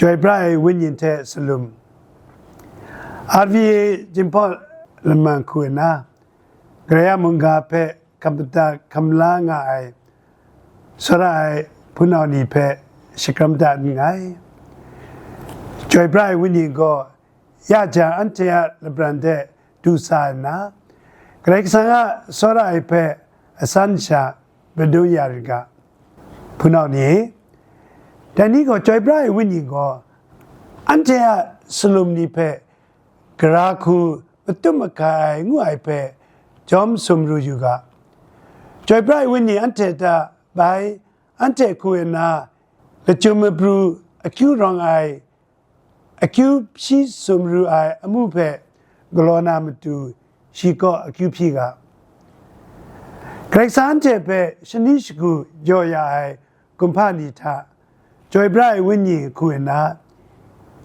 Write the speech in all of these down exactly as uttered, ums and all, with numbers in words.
Chyoi pra ai wenyi hte salum. R V A Jinghpaw Laman hku nna, Karai a mungga hpe hkam madat hkam la nga ai, tsawra ai hpunau ni hpe shakram dat nngai. Chyoi pra ai wenyi gaw ya jang anhte a lapran de du sa nna, Karai Kasang a tsawra ai hpe asan sha madun ya rit ga. Hpunau ni, dai ni gaw chyoi pra ai wenyi gaw anhte a salum ni hpe gara hku matum mahkai ai ngu ai hpe jawm sumru yu ga. Chyoi pra ai wenyi anhte hta bai, anhte hku nna lachyum mapru akyu rawng ai, akyu hpyi sumru ai amu hpe galaw na matu shi kaw akyu hpyi ga. Karai Kasang anhte hpe shani shagu jaw ya ai kumhpa ni hta, chyoi pra ai wenyi hku nna,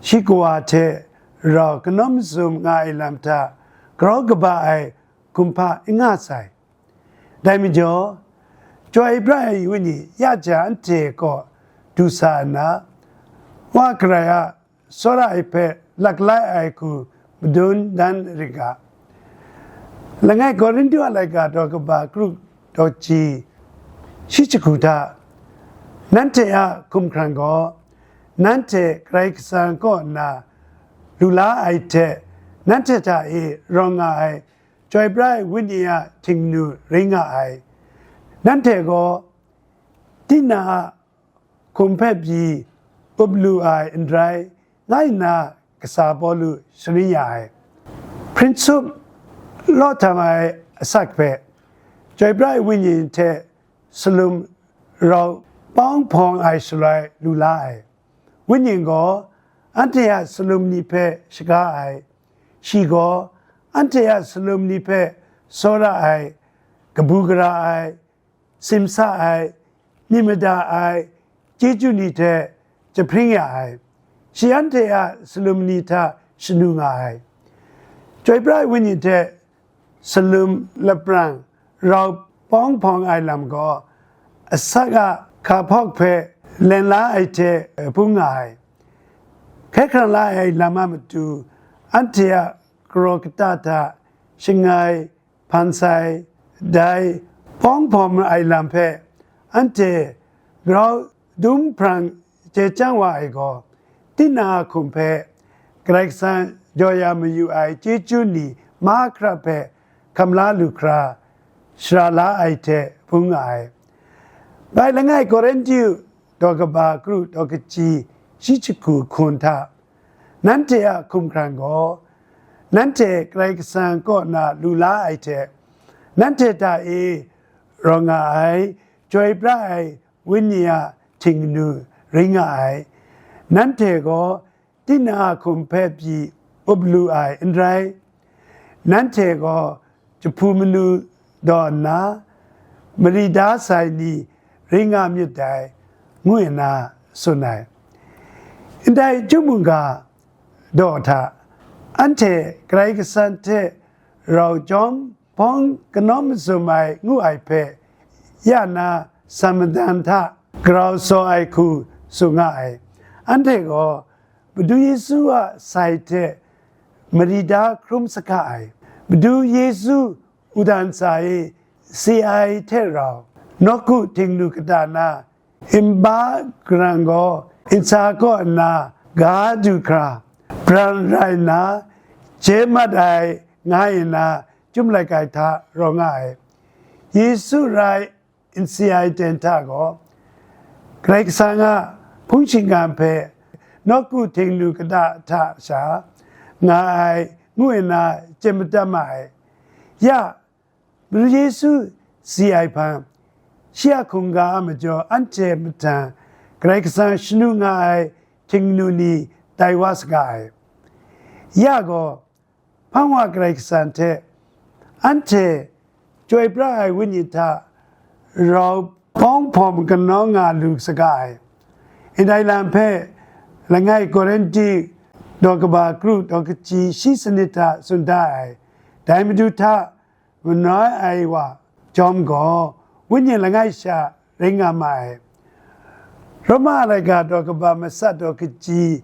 shi kawa hte rau kanawn mazum nga ai lam hta grau kaba ai kumhpa n nga sai. Dai majaw, chyoi pra ai wenyi ya jang anhte kaw du sa nna, Wa Karai a tsawra ai hpe laklai ai hku madun dan rit ga. Langai Korinhtu a laika daw kaba kru daw ji shi jahku hta, nanhte a hkumhkrang gaw, nanhte Karai Kasang kaw nna lu la ai hte, nanhte hta e rawng nga ai chyoi pra ai wenyi a htingnu rai nga ai. Nanhte gaw, tinang a hkum hpe pyi up lu ai n rai, ngai nna kasa Pawlu sharin ya ai. Hpring tsup law htam ai asak hpe, chyoi pra ai wenyi hte salum rau pawng hpawng ai shaloi lu la ai. Wenyi gaw anhte a salum ni hpe shaga ai, shi gaw anhte a salum ni hpe tsawra ai, kabu gara ai, simsa ai, myit mada ai, chyeju ni hte jahpring ya ai, shi anhte a salum ni hta shanu nga ai. Chyoi pra ai wenyi hte salum lapran rau pawng hpawng ai lam gaw, asak a hka hpawk hpe len la ai hte bung nga ai. Hkye hkrang la ai lam a matu, anhte a karaw kata hta shangai hpan sai, dai pawng hpawng ai lam hpe anhte grau dum hprang chye chyang wa ai gaw, tinang a hkum hpe Karai Kasang jaw ya mayu ai chyeju ni mahkra hpe hkam la lu hkra, shara la ai hte bung nga ai. Bai langai Korinhtu daw kaba kru daw kaji shi jahku hkun hta, nanhte a hkumhkrang gaw, nanhte Karai Kasang kaw na lu la ai hte, nanhte hta e rawng nga ai, chyoi pra ai wenyi a htingnu rai nga ai. Nanhte gaw tinang a hkum hpe pyi up lu ai n rai. Nanhte gaw jahpu manu daw nna, mari da sai ni rai nga myit dai, ngu nna tsun ai. Ndai chyum mungga daw hta, anhte Karai Kasang hte rau jawm hpawng kanawn mazum ai ngu ai hpe ya na san madan hta grau saw ai hku tsun nga ai. Anhte gaw Madu Yesu a sai hte mari da hkrum saga ai. Madu Yesu wudang sa e si ai hte rau, nawku htingnu kata na nba garang gaw nsa kaw nna ga du hkra, pran rai nna, chye mat ai nga nna, chyum laik ai hta rawng nga ai. Yesu rai n si ai ten hta gaw, Karai Kasang a hpung shingkang hpe nawku htingnu kata hta sha nga ai ngu nna chye madat ma ai. Ya, Madu Yesu si ai hpang, shi a hkungga a majaw anhte mahtang Karai Kasang shanu nga ai htingnu ni tai wa saga ai. Ya gaw, hpang wa Karai Kasang hte anhte chyoi pra ai wenyi hta rau hpawng hpawm kanawn nga lu saga ai. Ndai lam hpe langai Korinti daw kaba kru daw kaji shi sanit hta tsun da ai. Dai Madu hta manoi ai wa chyawm gaw, wenyi langai sha rai nga ma ai. Roma laika daw kaba matsat daw kaji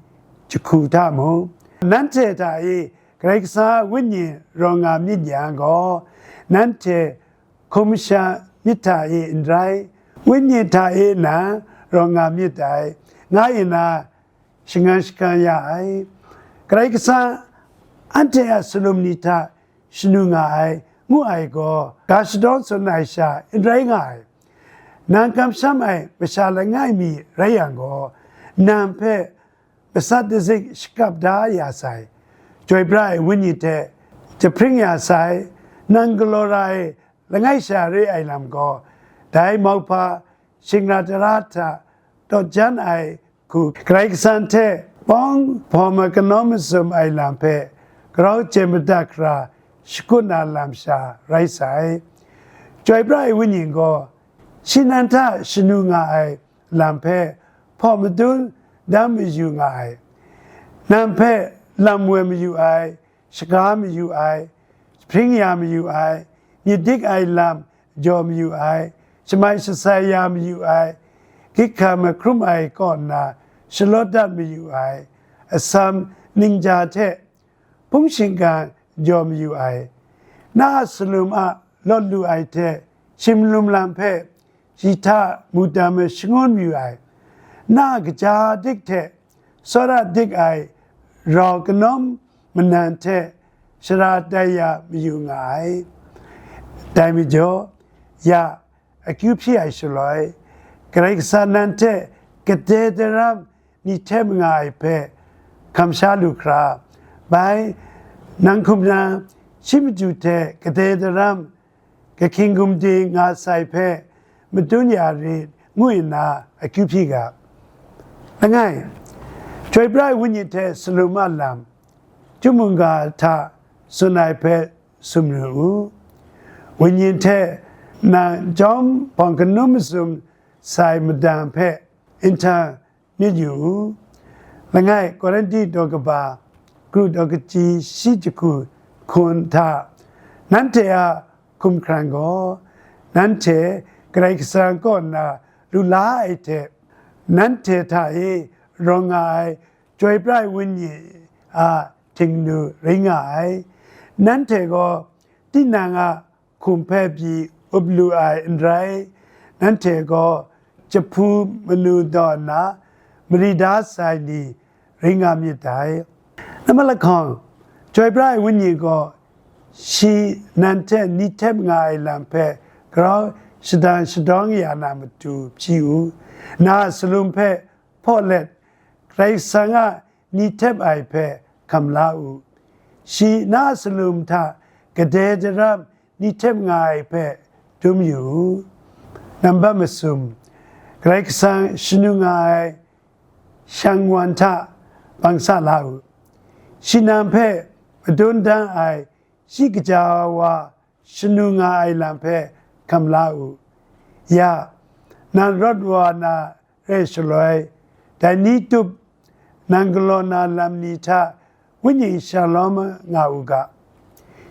jahku hta mung, nanhte hta e Karai Kasang a Wenyi rawng nga myit yang gaw, nanhte hkum masha myit hta e n rai, Wenyi hta e nan rawng nga myit dai, nga nna shangang shakang ya ai. Karai Kasang anhte a salum ni hta shanu nga ai, ngu ai gaw, ga shadawn tsun ai sha n rai nga ai. Nang kamsham ai masha langai mi rai yang gaw, nang hpe matsat dazik shakap da ya sai, chyoi pra ai Wenyi hte jahpring ya sai, nang galaw ra ai langai sha re ai lam gaw, dai mauhpa shingra tara hta tawt jan ai hku, Karai Kasang hte pawng hpawm ai kanau masum ai lam hpe grau chye madat hkra shakut na lam sha rai sai. Chyoi pra ai Wenyi gaw, shi nan hta shanu nga ai lam hpe hpaw madun dan mayu nga ai, nang hpe lam woi mayu ai, shaga mayu ai, jahpring ya mayu ai, myit dik ai lam jaw mayu ai, shamai shasai ya mayu ai, gyit hkam mahkrum ai kaw nna shalawt dat mayu ai, atsam ningja hte hpung shingkang jaw mayu ai, na a salum a lawt lu ai hte shimlum lam hpe shi hta mudam ai shangun mayu ai, na a kaja dik hte tsawra dik ai rau kanawm manan hte shara tai ya mayu nga ai. Dai majaw, ya akyu hpyi ai shaloi, Karai Kasang nan hte kade daram ni htep nga ai hpe hkam sha lu hkra, bai nang hkum na shi matu hte kade daram kahkying gumdi nga sai hpe madun ya rit, ngu nna akyu hpyi ga. Langai, chyoi pra ai Wenyi hte salum a lam, chyum mungga hta tsun ai hpe sumru u. Wenyi hte nang jawm hpawng kanum masum sai madang hpe nhtang myit yu u. Langai, Korinti daw kaba, kru daw kaji shi jahku hkun hta, nanhte a hkum hkran gaw, nanhte Karai Kasang kaw nna lu la ai hte, nanhte hta e rawng nga ai chyoi pra ai Wenyi a htingnu rai nga ai. Nanhte gaw tinang a hkum hpe pyi up lu ai n rai, nanhte gaw jahpu manu daw nna mari da sai ni rai nga myit dai. Nambat lahkawng, chyoi pra ai Wenyi gaw shi nan hte ni htep nga ai lam hpe grau shadang shadawng ya na matu hpyi u. Na a salum hpe hpaw let, Karai Kasang a ni htep ai hpe hkam la u. Shi na a salum hta kade daram ni htep nga ai hpe dum yu u. Nambat masum, Karai Kasang shanu nga ai shang wan hta bang sa la u. Shi nan hpe madun dan ai shi kaja wa shanu nga ai lam hpe hkam la u. Ya, nang rawt wa na re shaloi, dai ni tup nang galaw na lam ni hta Wenyi shalawm nga u ga.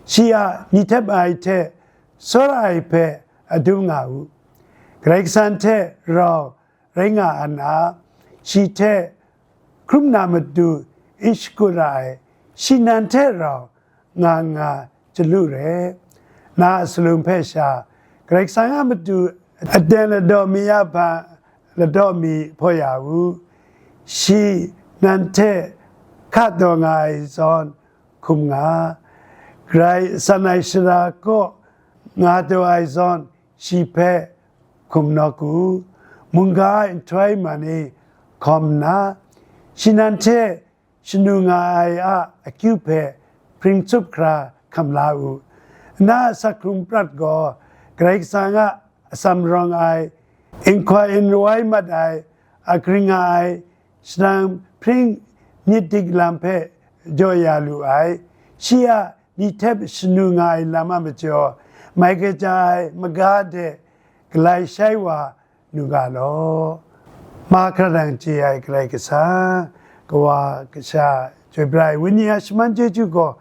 Shi a ni htep ai hte tsawra ai hpe adum nga u. Karai Kasang hte rau rai nga ai na, shi hte hkrum na matu n shakut ra ai, shi nan hte rau nga nga chyalu re. Na a salum hpe sha, Karai Kasang a matu aten ladaw mi a hpa ladaw mi hpaw ya u. Shi nan hte hka taw nga ai zawn hkum nga, Karai san ai shara kaw nga taw ai zawn shi hpe hkum nawk u. Mungga nhtoi man e hkawm nna, shi nan hte shanu nga ai a akyu hpe hpring tsup hkra hkam la u. Na a sak hkrung prat gaw Karai Kasang a atsam rawng ai, n hkoi n wai mat ai, a karing nga ai, shadang hpring myit dik lam hpe jaw ya lu ai, shi a ni htep shanu nga ai lam a majaw, mai kaja ai maga de galai shai wa nu ga law. Mahkra dang chye ai Karai Kasang, Kawa, Kasha, Chyoi Pra ai Wenyi a shaman chyeju gaw,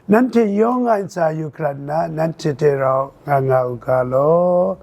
nanhte yawng a ntsa yu hkrat nna, nanhte hte rau nga nga u ga law.